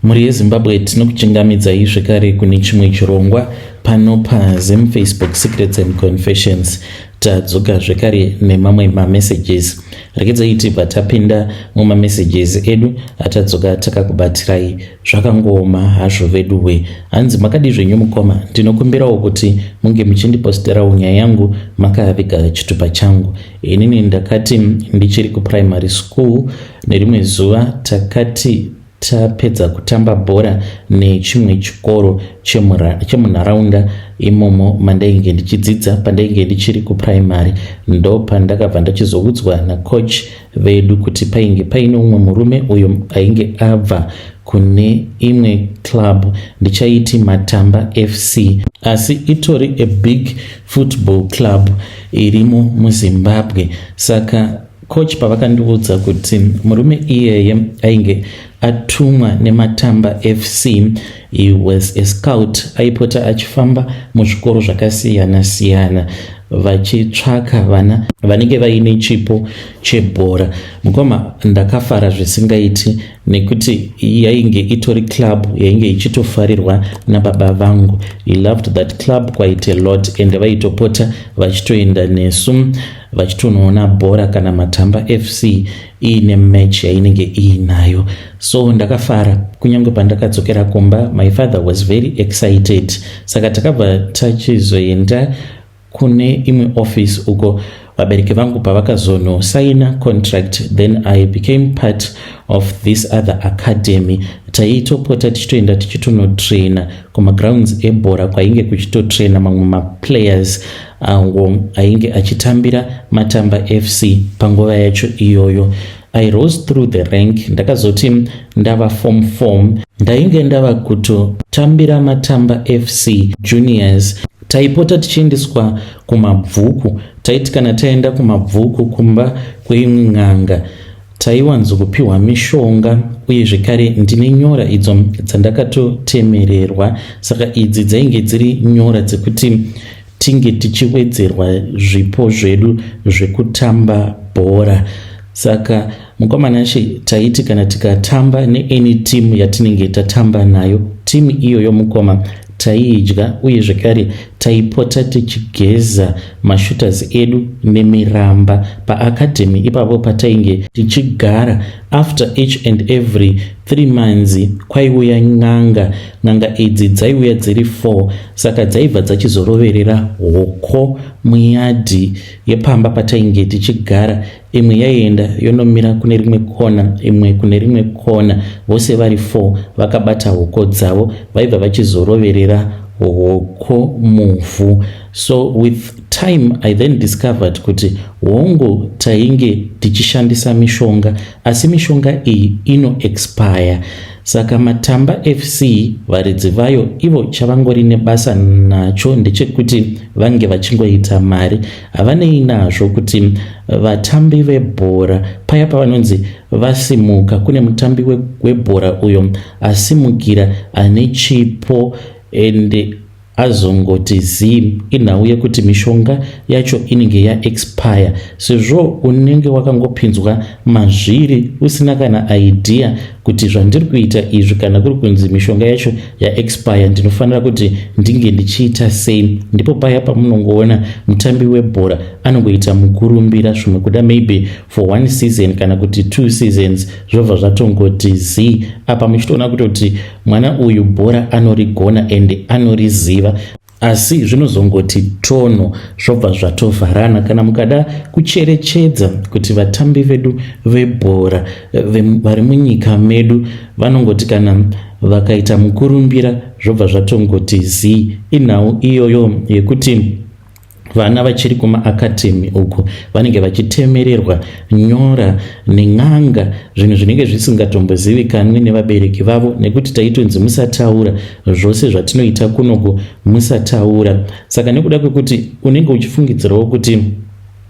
Mhuri yeZimbabwe, tinokuchingamidzai zvekare kune chimwe chirongwa pano paZim Facebook Secrets and Confessions. Tadzoka zvekare nemamwe mamessages. Regedzai tibva tapinda mumamessages edu atadzoka takakubatirai. Zvakangooma hazvo veduwe. Hanzi makadii zvenyu mukoma, ndinokumbirawo kuti munge muchindiposterawo nyaya yangu makaviga chitupa changu. Inini ndakati ndichiri kuprimary school, nerimwe zuva takati tapedza kutamba bhora nechimwe chikoro chemunharaunda imomo mandainge ndichidzidza pandainge ndichiri kuprimary, ndo pandakabva ndachizoudzwa nacoach vedu kuti painge paine umwe murume uyo ainge abva kune imwe club, ndichaiti Matamba FC, asi itori a big football club irimo muZimbabwe. Saka coach pavakandiudza kuti murume iyeye ainge atumwa neMatamba FC, he was a scout, aipota achifamba muzvikoro zvakasiyana siyana vachitsvaka vana vanenge vaine chipo chebhora. Mukoma, ndakafara zvisingaiti nekuti yainge itori club yainge ichitofarirwa nababa vangu. He loved that club quite a lot and vaitopota vachitoenda nesu vachitonoona bhora kana Matamba FC iine match yainenge iinayo. So ndakafara. Kunyange pandakadzokera kumba, my father was very excited. Saka takabva tachizoenda kune imwe office uko vabereki vangu pavakazonosaina contract. Then I became part of this other academy. Taitopota tichitoenda tichitonotraina kumagrounds ebhora kwainge kuchitotraina mamwe maplayers awo ainge achitambira Matamba FC panguva yacho iyoyo. I rose through the rank. Ndakazoti ndava form 4, ndainge ndava kutotambira Matamba FC juniors. Taipota tichiendeswa kuMabvuku. Taiti kana taenda kuMabvuku kumba kweimwe n'anga, taiwanzokupiwa mishonga, uye zvekare ndine nyora idzo dzandakatotemererwa. Saka idzi dzainge dziri nyora dzekuti tinge tichiwedzerwa zvipo zvedu zvekutamba bhora. Saka mukomana she, taiti kana tikatamba neany team yatinenge tatamba nayo, timu iyoyo mukoma taiidya. Uye zvekare taipota tichigeza mashooters edu nemiramba paacademy ipapo patainge tichigara. After each and every 3 months kwaiuya n'anga. N'anga idzi dzaiuya dziri 4. Saka dzaibva dzachizoroverera hoko muyadhi yepamba patainge tichigara. Imwe yaienda yonomira kune rimwe kona, imwe kune rimwe kona, vose vari 4 vakabata hoko dzavo, vaibva vachizoroverera hoko muvhu. So with time I then discovered kuti hongu, tainge tichishandisa mishonga, asi mishonga iyi inoexpire. Saka Matamba FC varidzi vayo ivo chavangori nebasa nacho ndechekuti vange vachingoita mari. Havanei nazvo kuti vatambi vebhora paya pavanonzi vasimuka, kune mutambi webhora uyo asimukira ane chipo and azongoti zii, inhau yekuti mishonga yacho inenge yaexpire. Sezvo unenge wakangopinzwa mazviri usina kana idea kuti zvandiri kuita izvi, kana kuri kunzi mishonga yacho yaexpire, ndinofanira kuti ndinge ndichiita sei? Ndipo paya pamunongoona mutambi webhora anongoita mukurumbira zvimwe kuda maybe for one season kana kuti two seasons, zvobva zvatongoti zii. Apa muchitoona kutoti mwana uyu bhora anorigona ende anoriziva, asi zvinozongoti tono zvobva zvatovharana. Kana mukada kucherechedza kuti vatambi vedu vebhora vari munyika medu vanongoti kana vakaita mukurumbira zvobva zvatongoti zii, inhau iyoyo yekuti vana vachiri kumaacademy uku vanenge vachitemererwa nyora nen'anga, zvinhu zvinenge zvisingatombozivikanwi nevabereki vavo, nekuti taitonzi musataura zvose zvatinoita kunoku, musataura. Saka nekuda kwekuti unenge uchifungidzirawo kuti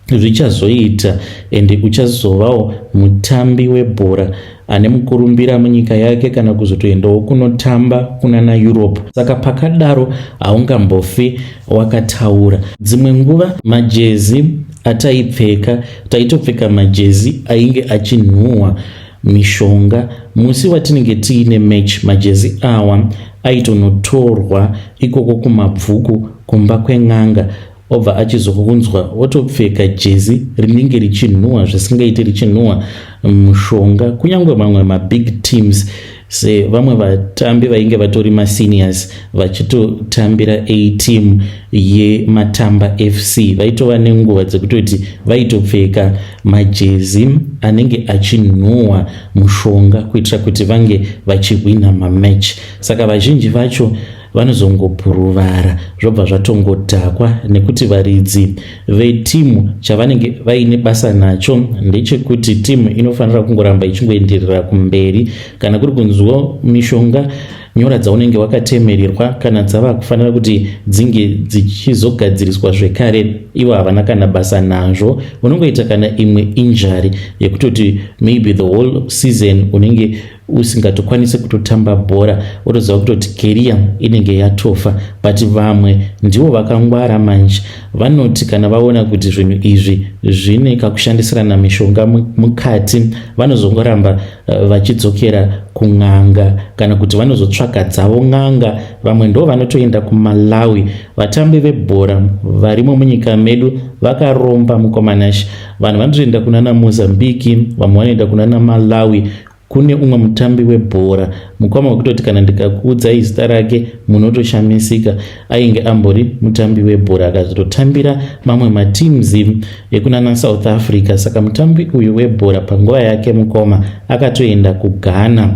zvichazoita ende uchazovawo mutambi webhora ane mukurumbira munyika yake kana kuzotoendawo kunotamba kunana Europe, saka pakadaro haungambofi wakataura. Dzimwe nguva majezi ataipfeka, taitopfeka majezi ainge achinhuhwa. mishonga. Musi watinenge tiine match, majezi awa aitonotorwa ikoko kuMabvuku kumba kwen'anga, obva achizounzwa, otopfeka jezi rinenge richinhuhwa zvisingaiti, richinhuhwa mushonga. Kunyange mamwe mabig teams, sevamwe vatambi vainge vatori maseniors vachitotambira A team yeMatamba FC, vaitova nenguva dzekutoti vaitopfeka majezi anenge achinhuhwa mushonga kuitira kuti vange vachihwina mamatch. Saka vazhinji vacho vanozongopuruvara, zvobva zvatongodhakwa, nekuti varidzi vetimu chavanenge vaine basa nacho ndechekuti timu inofanira kungoramba ichingoenderera kumberi. Kana kuri kunzwa mishonga, nyora dzaunenge wakatemererwa, kana dzava kufanira kuti dzinge dzichizogadziriswa zvekare, ivo havana kana basa nazvo. Unongoita kana imwe injury yekutoti maybe the whole season unenge usingatokwanisi kutotamba bhora, wotoziva kutoti career inenge yatofa. But vamwe ndivo vakangwara manje, vanoti kana vaona kuti zvinhu izvi zvine kakushandisirana mishonga mukati, vanozongoramba vachidzokera kun'anga kana kuti vanozotsvaga dzavo n'anga. Vamwe ndo vanotoenda kuMalawi. Vatambi vebhora varimo munyika medu vakaromba, mukoma Nashe. Vanhu vanotoenda kunana Mozambiki, vamwe vanoenda kunana Malawi. Kune umwe mutambi webhora, mukoma, wekutoti kana ndikakuudzai zita rake munotoshamisika. Ainge ambori mutambi webhora, akazototambira mamwe mateams ekunana South Africa. Saka mutambi uyu webhora panguva yake, mukoma, akatoenda kuGhana.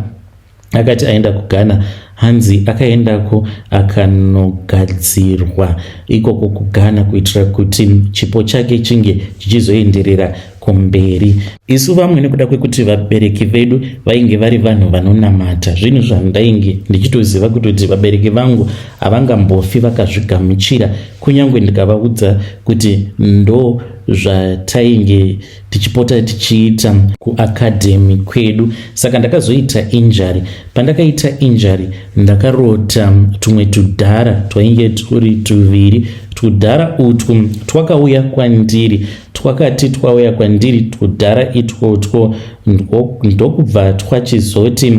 Akati aenda kuGhana, hanzi akaendako akanogadzirwa ikoko kuGhana kuitira kuti chipo chake chinge chichizoenderera kumberi. Isu vamwe, nekuda kwekuti vabereki vedu vainge vari vanhu vanonamata, zvinhu zvandainge ndichitoziva kutoti vabereki vangu havangambofi vakazvigamuchira, kunyange ndikavaudza kuti ndo zvatainge tichipota tichiita kuacademy kwedu. Saka ndakazoita injury. Pandakaita injury, ndakarota tumwe tudhara twainge turi tuviri. Tudhara utwu twakauya kwandiri. Twakati twauya kwandiri tudhara itwotwo, ndokubva twachizoti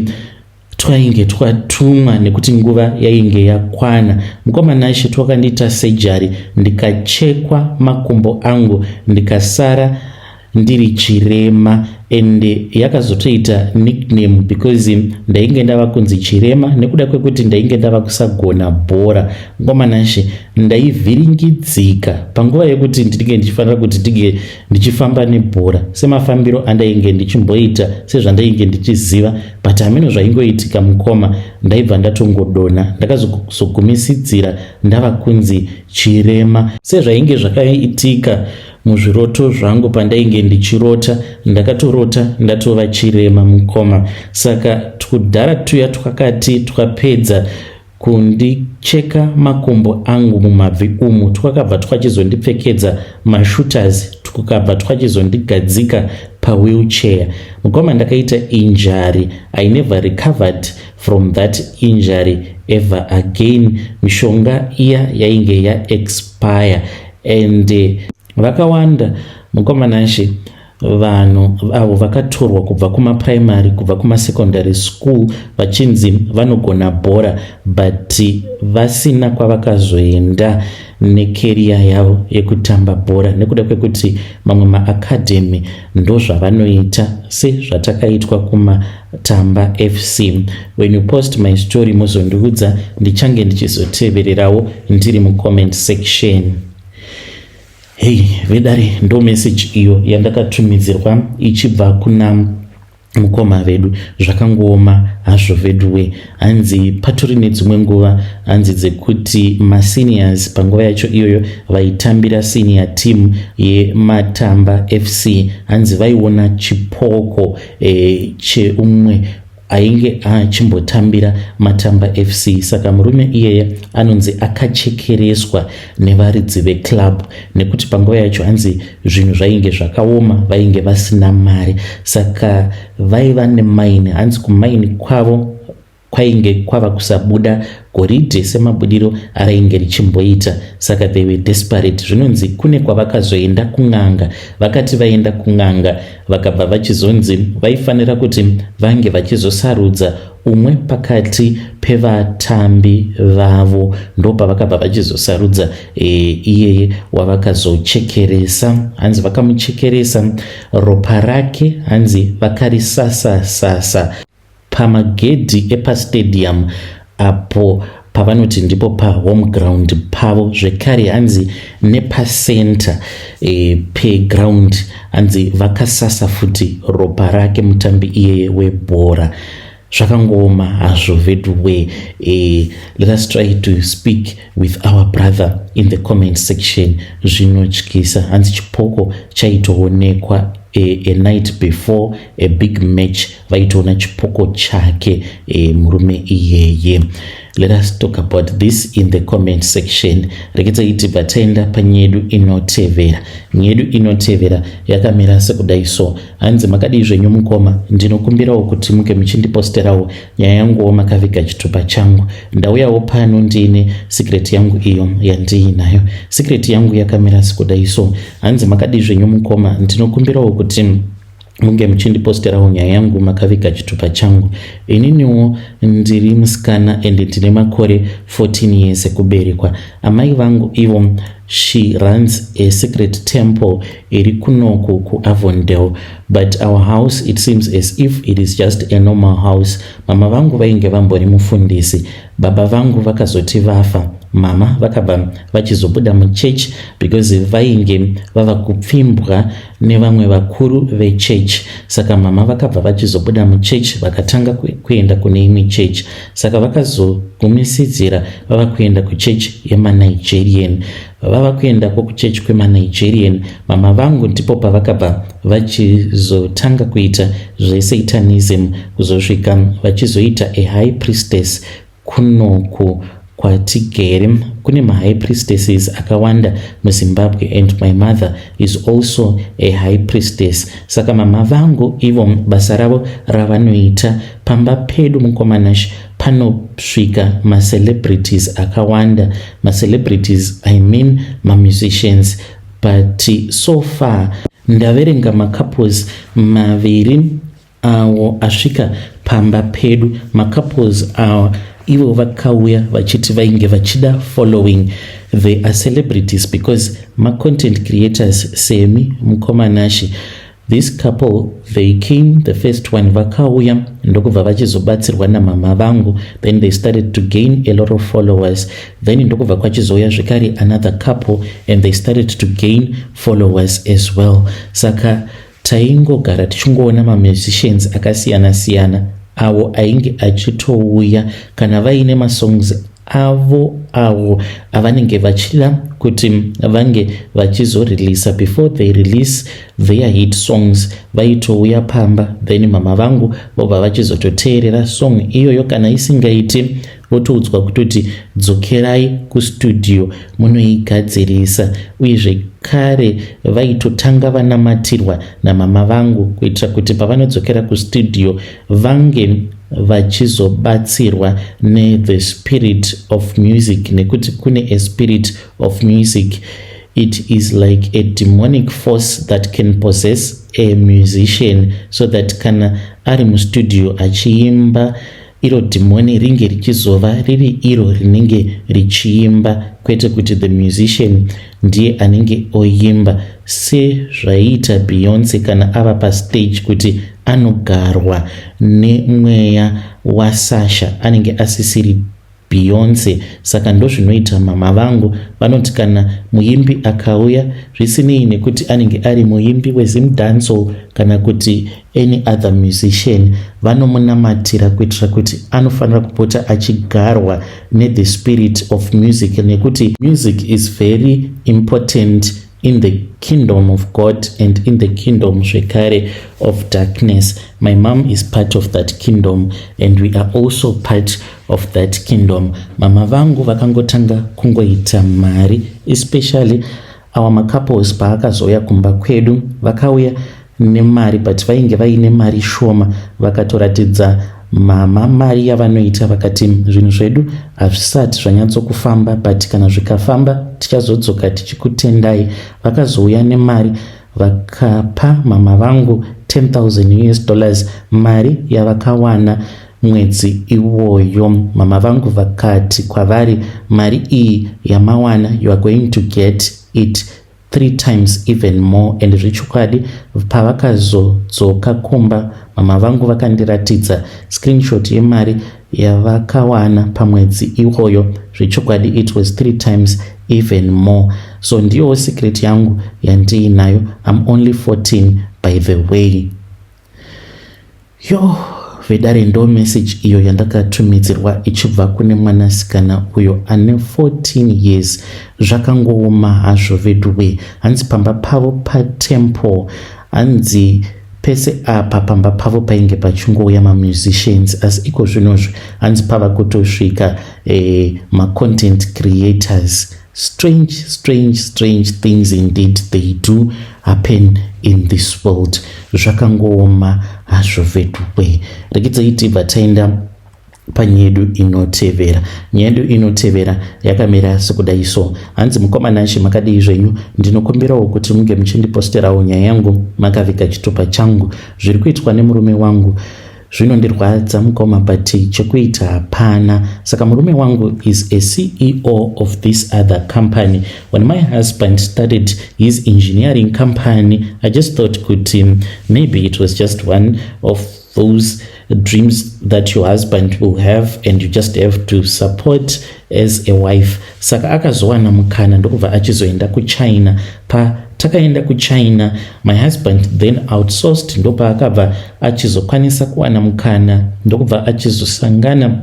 twainge twatumwa nekuti nguva yainge yakwana. Mukoma Nashe, twakandiita surgery, ndikachekwa makumbo angu, ndikasara ndiri chirema. Ende yakazotoita nickname because ndainge ndava kunzi chirema nekuda kwekuti ndainge ndava kusagona bhora. Mukoma Nashe, ndaivhiringidzika panguva yekuti ndinge ndichifanira kuti ndinge ndichifamba nebhora semafambiro andainge ndichimboita, sezvandainge ndichiziva, but hameno zvaingoitika, mukoma, ndaibva ndatongodonha. Ndakazogumisidzira ndava kunzi chirema sezvainge zvakaitika muzviroto zvangu. Pandainge ndichirota, ndakatorota ndatova chirema, mukoma. Saka tukudhara tuya twakati twapedza kundicheka makumbo angu mumabvi umu, twakabva twachizondipfekedza mashooters, tukabva twachizondigadzika pawheelchair. Mukoma, ndakaita injury. I never recovered from that injury ever again. Mishonga iya yainge yaexpire. And vakawanda, mukoma Nashe, vanhu avo vakatorwa kubva kumaprimary, kubva kumasecondary school, vachinzi vanogona bhora, but vasina kwavakazoenda necareer yavo yekutamba bhora, nekuda kwekuti mamwe maacademy ndozvavanoita, sezvatakaitwa kuMatamba FC. When you post my story, muzondiudza, ndichange ndichizotevererawo ndiri mucomment section. Hei vedare, ndo message iyo yandakatumidzirwa ichibva kuna mukoma vedu. Zvakangooma hazvo veduwe. Hanzi patori nedzimwe nguva, hanzi dzekuti maseniors panguva yacho iyoyo vaitambira senior team yeMatamba FC, hanzi vaiona chipoko cheumwe ainge achimbotambira Matamba FC. Saka murume iyeye anonzi akachekereswa nevaridzi veclub, nekuti panguva yacho hanzi zvinhu zvainge zvakaoma, vainge vasina mari. Saka vaiva nemaini, hanzi kumaini kwavo. Kwainge kwava kusabuda goridhe semabudiro arainge richimboita, saka they were desperate. Zvinonzi kune kwavakazoenda kun'anga. Vakati vaenda kun'anga, vakabva vachizonzi vaifanira kuti vange vachizosarudza umwe pakati pevatambi vavo. Ndopavakabva vachizosarudza iyeye wavakazochekeresa. Hanzi vakamuchekeresa, ropa rake hanzi vakarisasa-sasa pamagedhi epastadium apo pavanoti ndipo pahome ground pavo. Zvekare hanzi nepacenter peground hanzi vakasasa futi ropa rake mutambi iyeye webhora. Zvakangooma hazvo veduwe. Let us try to speak with our brother in the comment section. Zvinotyisa. Hanzi chipoko chaitoonekwa a night before a big match, vaitoona chipoko chake murume iyeye. Let us talk about this in the comment section. Rekedzai tibva taenda panyedu inotevera. Nyedu inotevera yakamira sekudai so. Hanzi, "Makadii zvenyu mukoma? Ndinokumbirawo kuti muke muchindiposterawo nyaya yanguwo makaviga chitupa changu. Ndauyawo pano ndiine secret yangu iyo yandiinayo. Secret yangu yakamira sekudai so." Hanzi, "Makadii zvenyu mukoma? Ndinokumbirawo kuti munge muchindiposterawo nyaya yangu makaviga chitupa changu. Ininiwo ndiri musikana ende ndine makore 14 years ekuberekwa. Amai vangu ivo, she runs a secret temple iri kunoku kuAvondale, but our house, it seems as if it is just a normal house. Mama vangu vainge vambori mufundisi. Baba vangu vakazoti vafa, mama vakabva vachizobuda muchechi because vainge vava kupfimbwa nevamwe vakuru vechechi. Saka mama vakabva vachizobuda muchechi, vakatanga kuenda kune imwe chechi. Saka vakazogumisidzira vava kuenda kuchechi yemaNigerian. Vava kuendako kuchechi kwemaNigerian, mama vangu ndipo pavakabva vachizotanga kuita zvesatanism, kuzosvika vachizoita a high priestess. Kunoku kwatigere kune mahigh priestesses akawanda muZimbabwe, and my mother is also a high priestess. Saka mama vangu ivo basa ravo ravanoita pamba pedu, mukoma Nash, panosvika macelebrities akawanda. Macelebrities, I mean mamusicians, but so far ndaverenga macouples maviri awo asvika pamba pedu. Macouples awa ivo vakauya vachiti vainge vachida following. They are celebrities because macontent creators semi, mukoma Nashi. This couple, they came, the first one vakauya ndokubva vachizobatsirwa namama vangu, then they started to gain a lot of followers. Then ndokubva kwachizouya zvekare another couple and they started to gain followers as well. Saka taingogara tichingoona mamusicians akasiyana-siyana avo ainge achitouya kana vaine masongs avo avo avanenge vachida kuti vange vachizoreleasa. Before they release their hit songs, vaitouya pamba, then mama vangu vobva vachizototeerera song iyoyo. Kana isingaiti, votoudzwa kutoti dzokerai kustudio munoigadzirisa. Uye zvekare vaitotanga vanamatirwa namama vangu kuitira kuti pavanodzokera kustudio vange vachizobatsirwa nethe spirit of music, nekuti kune a spirit of music. It is like a demonic force that can possess a musician, so that kana ari mustudio achiimba, iro dhimoni ringe richizova riri iro rinenge richiimba, kwete kuti the musician ndiye anenge oimba, sezvaiita Beyonce kana ava pastage, kuti anogarwa nemweya waSasha, anenge asisiri Beyonce. Saka ndozvinoita mama vangu. Vanoti kana muimbi akauya, zvisinei nekuti anenge ari muimbi weZimdancehall kana kuti any other musician, vanomunamatira kuitira kuti anofanira kupota achigarwa nethe spirit of music, nekuti music is very important in the kingdom of God and in the kingdom zvekare of darkness. My mom is part of that kingdom and we are also part of that kingdom. Mama vangu vakangotanga kungoita mari, especially our macouples paakazouya kumba kwedu, vakauya nemari, but vainge vaine mari shoma. Vakatoratidza Mama mari yavanoita vakati zvinhu zvedu hazvisati zvanyatsokufamba, but kana zvikafamba tichazodzoka tichikutendai. Vakazouya nemari, vakapa mama vangu 10,000 US dollars, mari yavakawana mwedzi iwoyo. Mama vangu vakati kwavari, "Mari iyi yamawana, you are going to get it three times even more." And zvechokwadi, pavakazodzoka kumba, mama vangu vakandiratidza screenshot yemari yavakawana pamwedzi iwoyo. Zvechokwadi, it was three times even more. So ndiyowo secret yangu yandiinayo. I'm only 14, by the way. Yo vedare, ndo message iyo yandakatumidzirwa ichibva kune mwanasikana uyo ane 14 years. Zvakangooma hazvo veduwe. Hanzi pamba pavo patemple, hanzi pese apa pamba pavo painge pachingouya mamusicians, asi iko zvinozvi hanzi pava kutosvika macontent creators. Strange, strange, strange things indeed, they do happen in this world. Zvakangooma hazvo veduwe. Regedzai tibva taenda panyaya yedu inotevera. Nyaya yedu inotevera yakamira sekudai so. Hanzi, "Mukoma Nashe, makadii zvenyu? Ndinokumbirawo kuti munge muchindiposterawo nyaya yangu makavika chitupa changu. Zviri kuitwa nemurume wangu zvinondirwadza mukoma, but chekuita hapana. Saka murume wangu is a CEO of this other company. When my husband started his engineering company, I just thought kuti maybe it was just one of those dreams that your husband will have and you just have to support as a wife. Saka akazowana mukana ndokubva achizoenda kuChina. Patakaenda kuChina, my husband then outsourced, ndopaakabva achizokwanisa kuwana mukana ndokubva achizosangana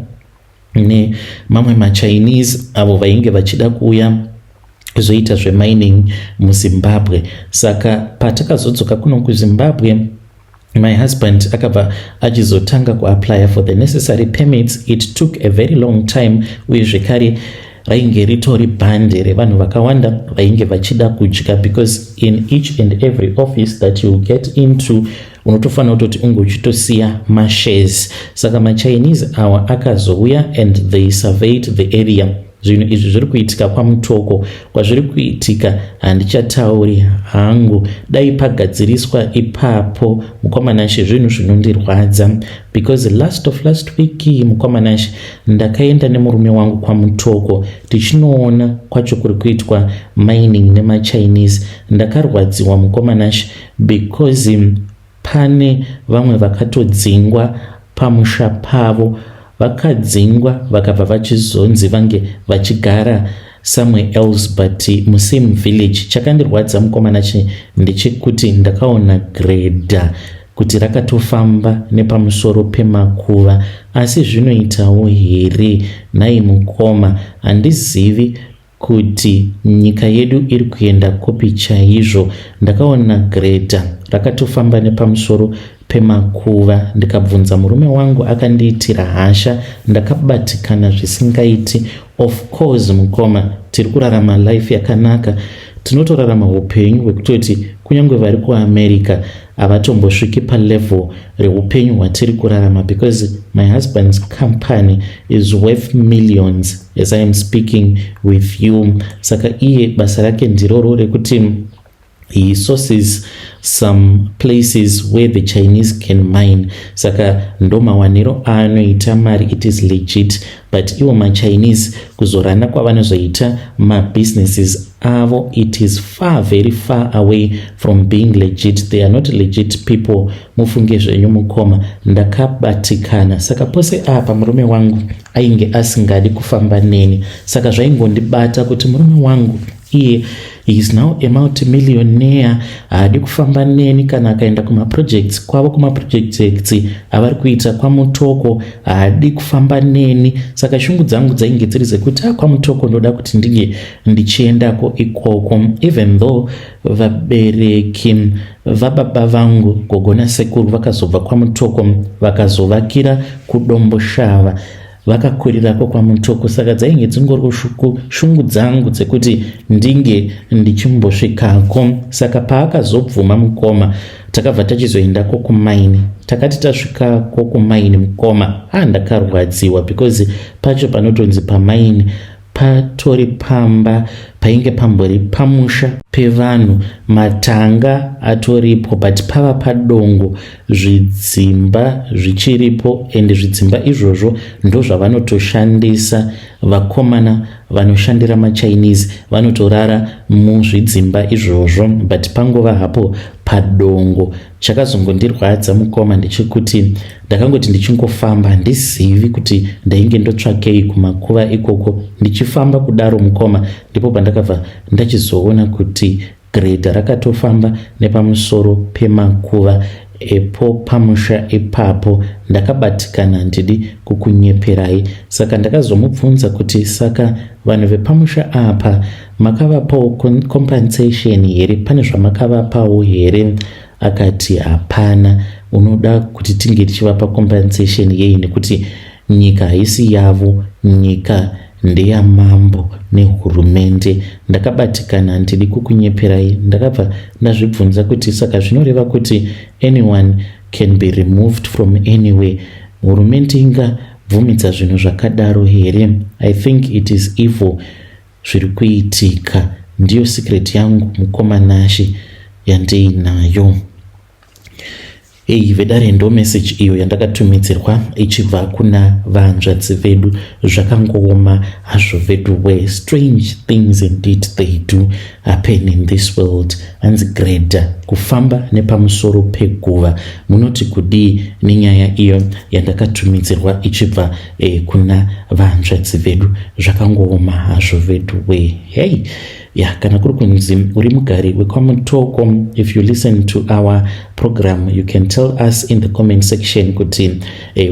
nemamwe maChinese avo vainge vachida kuuya kuzoita zvemining muZimbabwe. Saka patakazodzoka kuno kuZimbabwe, my husband akabva achizotanga kuapply for the necessary permits. It took a very long time, uye zvekare rainge ritori bhande revanhu vakawanda vainge vachida kudya, because in each and every office that you get into, unotofanira kutoti unge uchitosiya mashares. Saka maChinese awa akazouya and they surveyed the area. Zvinhu izvi zviri kuitika kwaMutoko. Kwazviri kuitika handichatauri hangu, dai pagadziriswa ipapo. Mukoma Nashe, zvinhu zvinondirwadza because last of last week, mukoma Nashe, ndakaenda nemurume wangu kwaMutoko tichinoona kwacho kuri kuitwa mining nemaChinese. Ndakarwadziwa, mukoma Nashe, because pane vamwe vakatodzingwa pamusha pavo. Vakadzingwa vakabva vachizonzi vange vachigara somewhere else, but musame village. Chakandirwadza, mukoma Nashe, ndechekuti ndakaona grader kuti rakatofamba nepamusoro pemakuva. Asi zvinoitawo here nhai mukoma? Handizivi kuti nyika yedu iri kuenda kupi chaizvo. Ndakaona grader rakatofamba nepamusoro pemakuva, ndikabvunza murume wangu, akandiitira hasha. Ndakabatikana zvisingaiti. Of course, mukoma, tiri kurarama life yakanaka. Tinotorarama upenyu hwekutoti kunyange vari kuAmerica havatombosviki palevel reupenyu hwatiri kurarama, because my husband's company is worth millions as I am speaking with you. Saka iye basa rake ndiroro rekuti he sources some places where the Chinese can mine. Saka ndo mawaniro aanoita mari. It is legit, but iwo maChinese kuzorana kwavanozoita mabusinesses avo, it is far, very far away from being legit. They are not legit people. Mufunge zvenyu mukoma, ndakabatikana. Saka pose apa murume wangu ainge asingadi kufamba neni. Saka zvaingondibata kuti murume wangu iye, he is now a multimillionaire, haadi kufamba neni. Kana akaenda kumaprojects kwavo, kumaprojects avari kuita kwaMutoko, haadi kufamba neni. Saka shungu dzangu dzainge dziri dzekuti a kwaMutoko ndoda kuti ndinge ndichiendako ikoko, even though vabereki vababa vangu, gogo nasekuru, vakazobva kwaMutoko vakazovakira kuDomboshava. Vakakurirako kwaMutoko, saka dzainge dzingori shungu dzangu dzekuti ndinge ndichimbosvikako. Saka paakazobvuma mukoma, takabva tachizoendako kumaini. Takati tasvikako kumaini mukoma, a ndakarwadziwa because pacho panotonzi pamaini patori pamba painge pambori pamusha pevanhu, matanga atoripo, but pava padongo, zvidzimba zvichiripo. Ende zvidzimba izvozvo ndo zvavanotoshandisa vakomana vanoshandira maChinese, vanotorara muzvidzimba izvozvo, but pangova hapo padongo. Chakazongondirwadza mukoma ndechekuti ndakangoti ndichingofamba, handizivi kuti ndainge ndotsvakei kumakuva ikoko. Ndichifamba kudaro mukoma, ndipo pandakabva ndachizoona kuti grader rakatofamba nepamusoro pemakuva epo pamusha ipapo. Ndakabatikana, handidi kukunyeperai. Saka ndakazomubvunza kuti, "Saka vanhu vepamusha apa makavapawo compensation here? Pane zvamakavapawo here?" Akati, "Hapana. Unoda kuti tinge tichivapa compensation yei, nekuti nyika haisi yavo, nyika ndeyamambo nehurumende?" Ndakabatikana, handidi kukunyeperai. Ndakabva ndazvibvunza kuti, saka zvinoreva kuti anyone can be removed from anywhere? Hurumende ingabvumidza zvinhu zvakadaro here? I think it is evil zviri kuitika. Ndiyo secret yangu mukoma Nashe yandiinayo. Ei vedare, ndo message iyo yandakatumidzirwa ichibva kuna vanzvadzi vedu. Zvakangooma hazvo vedu we. Strange things indeed they do happen in this world. Hanzi grader kufamba nepamusoro peguva. Munoti kudii nenyaya iyo yandakatumidzirwa ichibva kuna vanzvadzi vedu? Zvakangooma hazvo vedu we. Hey ya, kana kuri kunzi uri mugari wekwaMutoko, if you listen to our program, you can tell us in the comment section kuti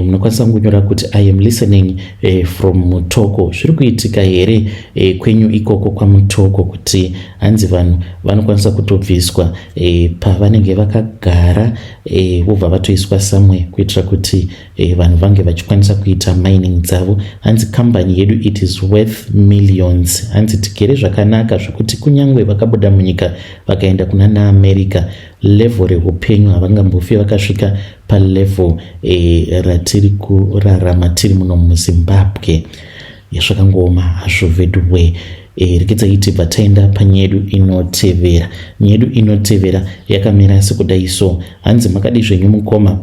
unokwanisa kunyora kuti, "I am listening from Mutoko." Zviri kuitika here kwenyu ikoko kwaMutoko kuti hanzi vanhu vanokwanisa kutobviswa pavanenge vakagara, vobva vatoiswa somewhere kuitira kuti vanhu vange vachikwanisa kuita mining dzavo? Hanzi kambani yedu, it is worth millions. Hanzi tigere zvakanaka zvekuti kunyange vakabuda munyika vakaenda kuna naAmerica, level reupenyu havangambofi vakasvika palevel ratiri kurarama tiri muno muZimbabwe. Zvakangooma hazvo veduwe. Rekedzai tibva taenda panyaya yedu inotevera. Nyaya yedu inotevera yakamira sekudai so. Hanzi, "Makadi zvenyu mukoma?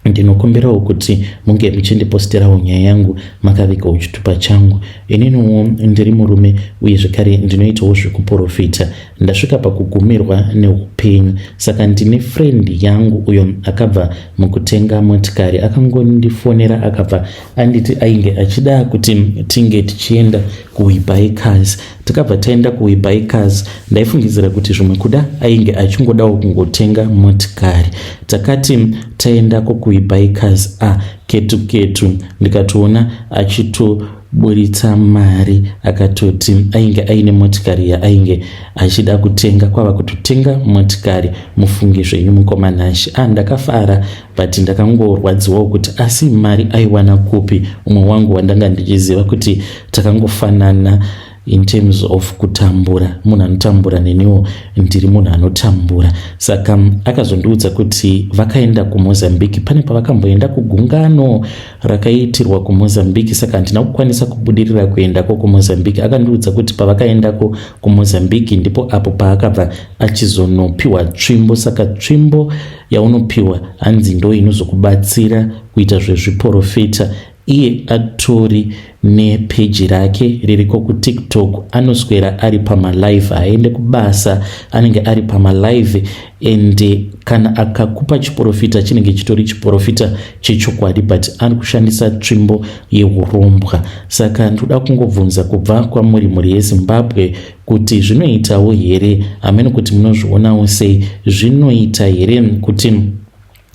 Ndinokumbirawo kuti munge muchindiposterawo nyaya yangu makavigawo chitupa changu. Ininiwo ndiri murume uye zvekare ndinoitawo zvekuprofita. Ndasvika pakugumirwa neupenyu, saka ndine friend yangu uyo akabva mukutenga motikari. Akangondifonera akabva anditi ainge achida kuti tinge tichienda kuWeBuy Cars. Takabva taenda kuWeBuy Cars. Ndaifungidzira kuti zvimwe kuda ainge achingodawo kungotenga motikari. Takati taendako kuWeBuy Cars, a ketu ketu, ndikatoona achitoburitsa mari, akatoti ainge aine motikari yaainge achida kutenga, kwava kutotenga motikari. Mufunge zvenyu mukoma Nashe. A ndakafara, but ndakangorwadziwawo kuti asi mari aiwana kupi, umwe wangu wandanga ndichiziva kuti takangofanana in terms of kutambura, munhu anotambura, neniwo ndiri munhu anotambura. Saka akazondiudza kuti vakaenda kuMozambique, pane pavakamboenda kugungano rakaitirwa kuMozambique, saka handina kukwanisa kubudirira kuendako kuMozambique. Akandiudza kuti pavakaendako kuMozambique ndipo apo paakabva achizonopiwa tsvimbo. Saka tsvimbo yaunopiwa hanzi ndo inozokubatsira kuita zvezviprofita. Iye atori nepeji rake ririko kuTikTok, anoswera ari pamalive, haaende kubasa, anenge ari pamalive. And kana akakupa chiprofita, chinenge chitori chiprofita chechokwadi, but ari kushandisa tsvimbo yeurombwa. Saka ndoda kungobvunza kubva kwamuri, mhuri yeZimbabwe, kuti zvinoitawo here? Hamene kuti munozvionawo sei. Zvinoita here kuti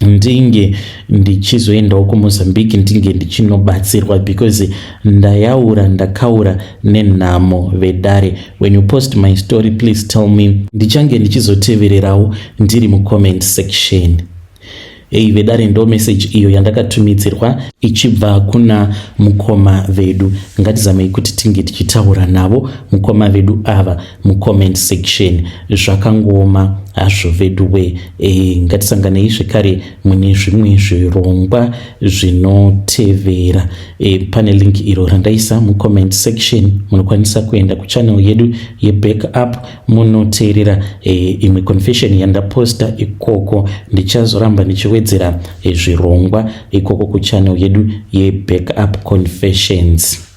ndinge ndichizoendawo kuMozambique, ndinge ndichinobatsirwa? Because ndayaura, ndakaura nenhamo vedare. When you post my story, please tell me. Ndichange ndichizotevererawo ndiri mucomment section. Ei vedare, ndo message iyo yandakatumidzirwa ichibva kuna mukoma vedu. Ngatizamei kuti tinge tichitaura navo mukoma vedu ava mucomment section. Zvakangooma hazvo vedu we. Ngatisanganei zvekare mune zvimwe zvirongwa zvinotevera. Pane link iro randaisa mucomment section, munokwanisa kuenda kuchannel yedu yebackup munoteerera imwe confession yandaposta ikoko. Ndichazoramba ndichiwedzera zvirongwa ikoko kuchannel yedu yebackup confessions.